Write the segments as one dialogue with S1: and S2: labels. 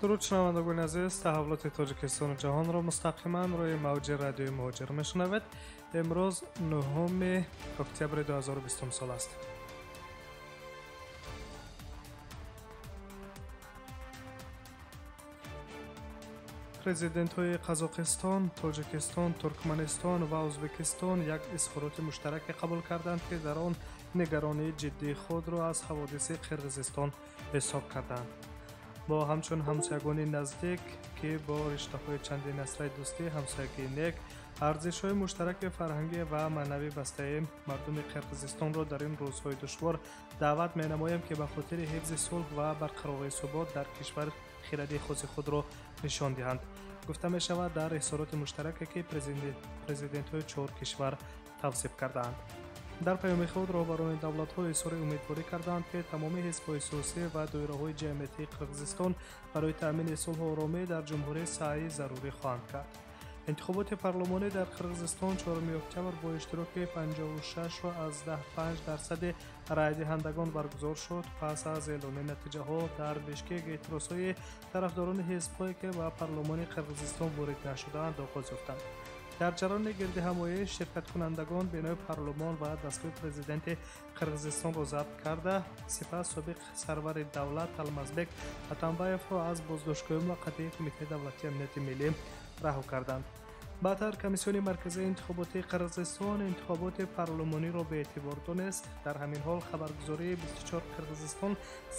S1: Дуруд шунавандагони азиз, таҳаввулоти Тоҷикистону ҷаҳонро мустақиман рӯи мавҷи радиои Муҳоҷир мешунавед. Имрӯз 9 октябри 2020 сол аст. Президентҳои Қазоқистон, Тоҷикистон, Туркманистон ва Ӯзбекистон як изҳороти муштараке қабул карданд, ки дар он нигаронии ҷиддии худро аз ҳаводиси Қирғизистон ҳисоб карданд. Бо ҳамчун ҳамсоягони наздик, ки бо риштаҳои чанди насраи дӯстӣ, ҳамсоягии нек, арзишҳои муштараки фарҳангӣ ва маънавӣ бастаем, мардуми Қирғизистонро дар ин рӯзҳои душвор даъват менамоем, ки ба хотири ҳифзи сулҳ ва барқарории субот дар кишвар хиради хоси худро нишон диҳанд. Гуфта мешавад дар изҳороти муштараке, ки президентҳои чор кишвар тавсиф кардаанд. Дар паёми худ роҳбарони давлатҳо изҳори умедворӣ карданд, ки тамоми ҳизбҳои сиёсӣ ва доираҳои ҷамъиятии Қирғизистон барои таъмини сулҳу оромӣ дар ҷумҳурӣ саъйи зарурӣ хоҳанд кард. Интихоботи парлумонӣ дар Қирғизистон 4 октябр бо иштироки 56,5% райдиҳандагон баргузор шуд. Пас аз эълони натиҷаҳо дар Бишкек эътирозҳои тарафдорони ҳизбҳое, ки ба парлумони Қирғизистон ворид нашудаанд, оғоз ёфтанд. Дар ҷараёни гирдиҳамоӣ ширкаткунандагон бинои парлумон ва дастгоҳи президенти Қирғизистонро забт карда, сипас собиқ сарвари давлат Алмазбек Атамбаевро аз боздоштгоҳи муваққатии Кумитаи давлатии амнияти миллӣ раҳо карданд. Баъдтар Комиссиони марказии интихоботии Қирғизистон интихоботи парлумониро беэътибор донист. Дар ҳамин ҳол хабаргузории 24 Қирғизистон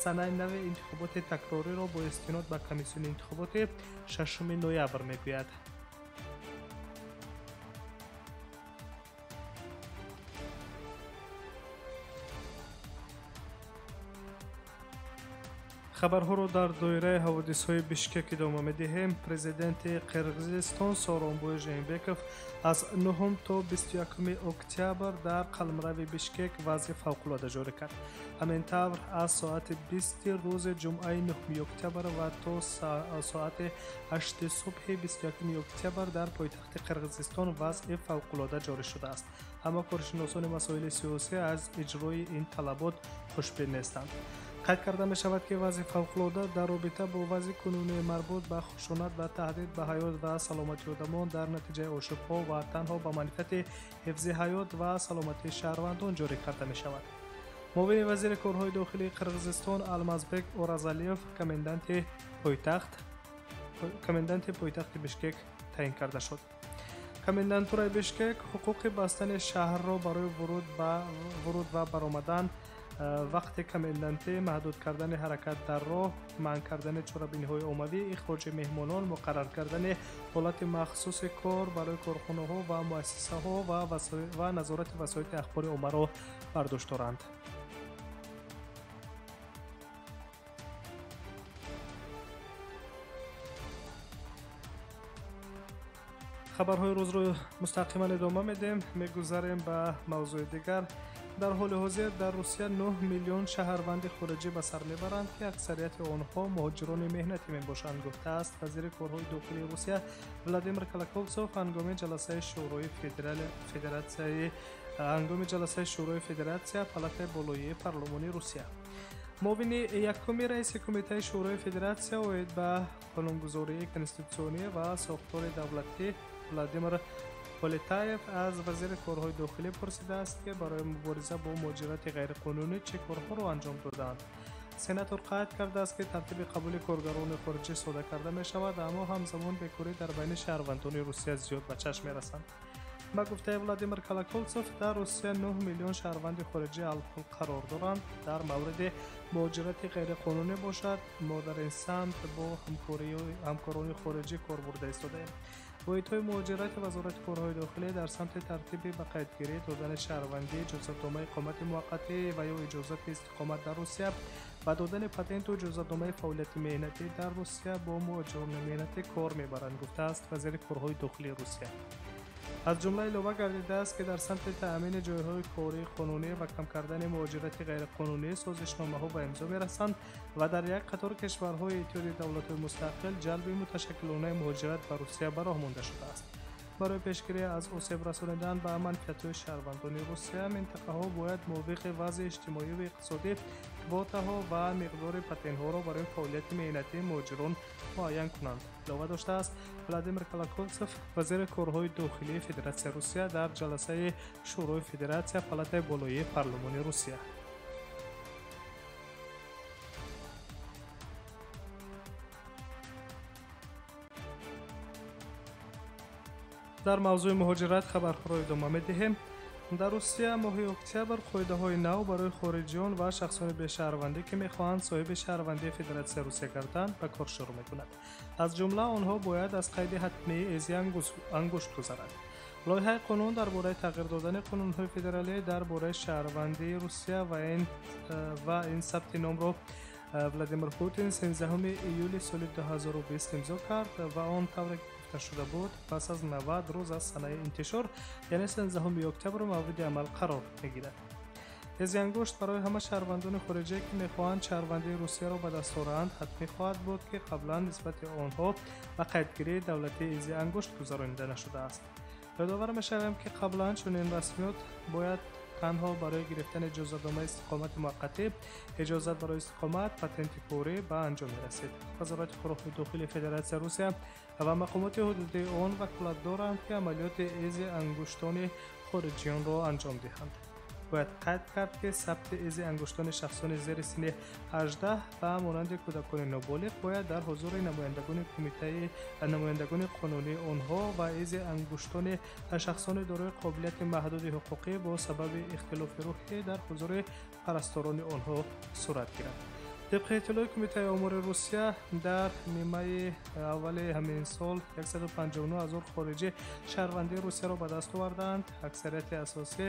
S1: санаи нави интихоботи такрориро бо истинод ба комиссиони интихоботи 6 ноябр мегӯяд. Хабарҳоро дар доираи ҳаводисҳои Бишкек идома медиҳем. Президенти Қирғизистон Сооронбой Жээнбеков аз 9 то 21 октябр дар қаламрави Бишкек вазъи фавқулода ҷорӣ кард. Ҳамин тавр аз соати 20 рӯзи ҷумъаи 9 октябр ва то соати 8 субҳи 21 октябр дар пойтахти Қирғизистон вазъи фавқулода ҷорӣ шудааст. Аммо коршиносони масоили сиёсӣ аз иҷрои ин талабот хушбин нестанд. Қайд карда мешавад, ки вазъи фавқулода дар робита бо вазъи кунунии марбут ба хушунат ва таҳдид ба ҳаёт ва саломатии одамон дар натиҷаи ошӯбҳо ва танҳо ба манфиати ҳифзи ҳаёт ва саломатии шаҳрвандон ҷорӣ карда мешавад. Муовини вазири корҳои дохилии Қирғизистон Алмазбек Оразалиев коменданти пойтахти Бишкек таъин карда шуд. Комендантураи Бишкек ҳуқуқи бастани шаҳрро барои вуруд ва баромадан, вақти комендантӣ, маҳдуд кардани ҳаракат дар роҳ, манъ кардани чорабиниҳои оммавӣ, ихроҷи меҳмонон, муқаррар кардани ҳолати махсуси кор барои корхонаҳо ва муассисаҳо ва назорати васоити ахбори оммаро бардошт доранд. Хабарҳои рӯзро мустақиман идома медиҳем. Мегузарем ба мавзӯи дигар. Дар ҳоли ҳозир дар Русия 9 миллион шаҳрванди хориҷӣ ба сар мебаранд, ки аксарияти онҳо муҳоҷирони меҳнатӣ мебошанд, гуфтааст вазири корҳои дохилии Русия Владимир Колоколцев ҳангоми ҷаласаи Шӯрои Федератсия Палатаи болоии парлумони Русия. Муовини якуми раиси Кумитаи Шӯрои Федератсия оид ба қонунгузории конститутсионӣ ва сохтори давлатӣ Владимир Полетаев аз вазири корҳои дохилӣ пурсидааст, ки барои мубориза бо муҳоҷирати ғайриқонунӣ чӣ корҳоро анҷом додаанд. Сенатор қайд кардааст, ки тартиби қабули коргарони хориҷӣ сода карда мешавад, аммо ҳамзамон бекорӣ дар байни шаҳрвандони Русия зиёд ба чашм мерасанд. Ба гуфтаи Владимир Колоколцев, дар Русия 9 миллион шаҳрванди хориҷӣ алҳол қарор доранд. Дар мавриди муҳоҷирати ғайриқонунӣ бошад, мо дар ин самт бо ҳамкорони хориҷӣ кор бурда истодаем. Воҳидҳои муҳоҷирати Вазорати корҳои дохилӣ дар самти тартиби ба қайдгирӣ додани шаҳрвандӣ, иҷозатномаи иқомати муваққатӣ ва ё иҷозати истиқомат дар Русия ва додани патенту иҷозатномаи фаъолияти меҳнатӣ дар Русия бо муҳоҷирони меҳнатӣ кор мебаранд, гуфтааст вазири корҳои дохилии Русия. Аз ҷумла илова гардидааст, ки дар самти таъмини ҷойҳои кории қонунӣ ва кам кардани муҳоҷирати ғайриқонунӣ созишномаҳо ба имзо мерасанд ва дар як қатор кишварҳои Иттиҳоди давлатҳои мустақил ҷалби муташаккилонаи муҳоҷират ба Русия ба роҳ монда шудааст. Барои пешгирӣ аз осеб расонидан ба манфиатҳои шаҳрвандони Русия, минтақаҳо бояд мувофиқи вазъи иҷтимоӣ ва иқтисодӣ квотаҳо ва миқдори патентҳоро барои фаъолияти меҳнатии муҳоҷирон муайян кунанд. Илова доштааст Владимир Колоколцев, вазири корҳои дохилии Федератсияи Русия дар ҷаласаи Шӯрои Федератсия, палатаи болоии парлумони Русия. Дар мавзӯи муҳоҷират хабарҳоро идома медиҳем. Дар Русия моҳи октябр қоидаҳои нав барои хориҷиён ва шахсони бешаҳрвандӣ, ки мехоҳанд соҳиби шаҳрвандии Федератсияи Русия гарданд, ба кор шурӯъ мекунад. Аз ҷумла онҳо бояд аз қайди ҳатмии эзи ангушт гузаранд. Лоиҳаи қонун дар бораи тағйир додани қонунҳои федералӣ дар бораи шаҳрвандии Русия ва ин сабти номро Владимир Путин 13 июли соли 2020 имзо кард ва он тавре гуфта шуда буд, пас аз 90 рӯз аз санаи интишор, яъне 13 октябр, мавриди амал қарор мегирад. Эзи ангушт барои ҳама шаҳрвандони хориҷие, ки мехоҳанд шаҳрвандии Русияро ба даст оранд, ҳатмӣ хоҳад буд, ки қаблан нисбати онҳо ба қайдгирии давлатии эзи ангушт гузаронида нашудааст. Ёдовар мешавем, ки қаблан чунин расмиёт бояд танҳо барои гирифтани иҷозатномаи истиқомати муваққатӣ, иҷозат барои истиқомат, патенти корӣ ба анҷом мерасид. Вазорати корҳои дохилии Федератсияи Русия ва мақомоти ҳудудии он ваколат доранд, ки амалиёти эзи ангуштони хориҷиёнро анҷом диҳанд. Бояд қайд кард, ки сабти эзи ангуштони шахсони зери синни 18 ва монанди кӯдакони ноболиғ бояд дар ҳузури намояндагони қонунии онҳо ва эзи ангуштони шахсони дорои қобилияти маҳдуди ҳуқуқӣ бо сабаби ихтилофи рӯҳӣ дар ҳузури парасторони онҳо сурат гирад. Тибқи иттилои Кумитаи омори Русия, дар нимаи аввали ҳамин сол 159 ҳазор хориҷӣ шаҳрвандии Русияро ба даст овардаанд. Аксарияти асосӣ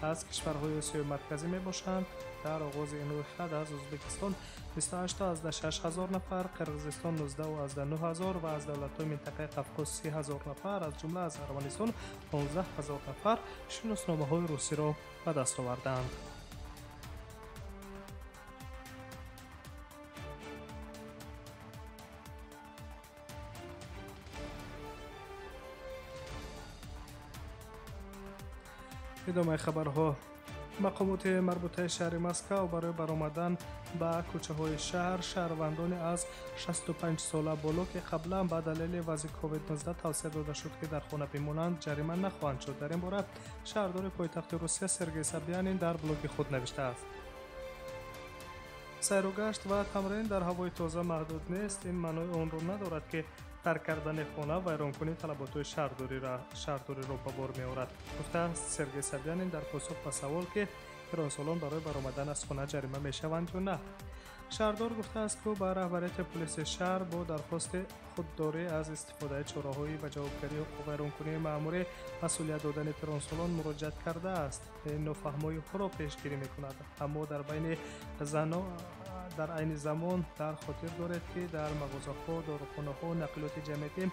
S1: аз кишварҳои Осиёи Марказӣ мебошанд. Дар оғози ин рӯйхат аз Ӯзбекистон 28,6 ҳазор нафар, Қирғизистон 19,9 ҳазор ва аз давлатҳои минтақаи Қавқоз 30 ҳазор нафар, аз ҷумла аз Арманистон 15 ҳазор нафар шиносномаҳои русиро ба даст овардаанд. Идомаи хабарҳо. Мақомоти марбутаи шаҳри Москав барои баромадан ба кӯчаҳои шаҳр шаҳрвандони аз 65 сола боло, ки қаблан ба далели вазъи COVID-19 тавсия дода шуд, ки дар хона бимонанд, ҷарима нахоҳанд шуд. Дар ин бора шаҳрдори пойтахти Русия Сергей Собянин дар блоги худ навиштааст. Сайругашт ва тамрин дар ҳавои тоза маҳдуд нест. Ин маънои онро надорад, ки тарк кардани хона вайронкунии талаботҳои шаҳрдориро ба бор меорад, гуфтааст Сергей Собянин дар посух ба савол, ки пиронсолон барои баромадан аз хона ҷарима мешаванд ё на. Шаҳрдор гуфтааст, ки ба раҳбарияти полиси шаҳр бо дархости худдорӣ аз истифодаи чораҳои ба ҷавобгарии ҳуқуқвайронкунии маъмурӣ масъулият додани пиронсолон муроҷиат кардааст. Ин нофаҳмоиҳоро пешгирӣ мекунад, аммо дар байни зано дар айни замон дар хотир доред, ки дар мағозаҳо, дорухонаҳо, нақлиёти ҷамъиятӣ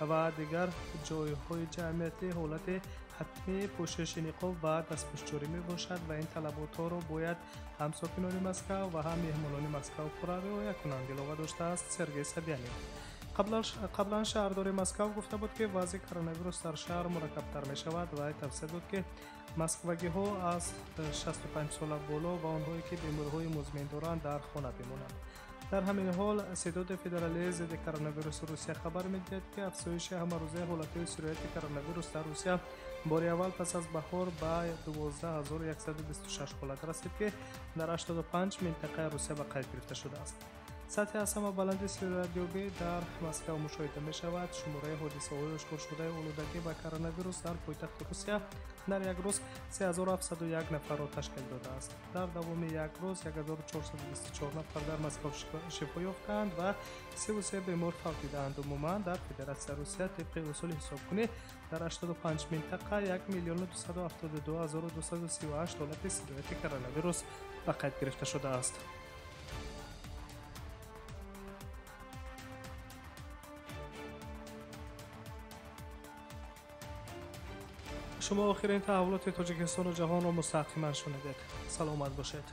S1: ва дигар ҷойҳои ҷамъиятӣ ҳолати ҳатмии пӯшиши ниқоб ва дастпӯшҷорӣ мебошад ва ин талаботҳоро бояд ҳам сокинони Москав ва ҳам меҳмонони Москав пурра риоя кунанд, илова доштааст Сергей Собянин. Қаблан шаҳрдори Москав гуфта буд, ки вазъи коронавирус дар шаҳр мураккабтар мешавад ва тавсия дод, ки москвагиҳо аз 65 сола боло ва онҳое, ки бемориҳои музмин доранд, дар хона бимонанд. Дар ҳамин ҳол Ситоди федералии зидди коронавируси Русия хабар медиҳад, ки афзоиши ҳамарӯзаи ҳолатҳои сирояти коронавирус дар Русия бори аввал пас аз баҳор ба 12126 ҳолат расид, ки дар 85 минтақаи Русия ба қайд гирифта шудааст. Сатҳи аз ҳама баланди сироятёбӣ дар Москав мушоҳида мешавад. Шумораи ҳодисаҳои ошкоршудаи олудагӣ ба коронавирус дар пойтахти Русия дар як рӯз 3701 нафарро ташкил додааст. Дар давоми як рӯз 1424 нафар дар Москав шифо ёфтаанд ва 33 бемор фавтидаанд. Умуман дар Федератсияи Русия тибқи усули ҳисобкунӣ дар 85 минтақа 1 272 238 ҳолати сирояти коронавирус ба қайд гирифта шудааст. Шумо охирин таҳаввулоти Тоҷикистону ҷаҳонро мустақиман шунидед. Саломат бошед.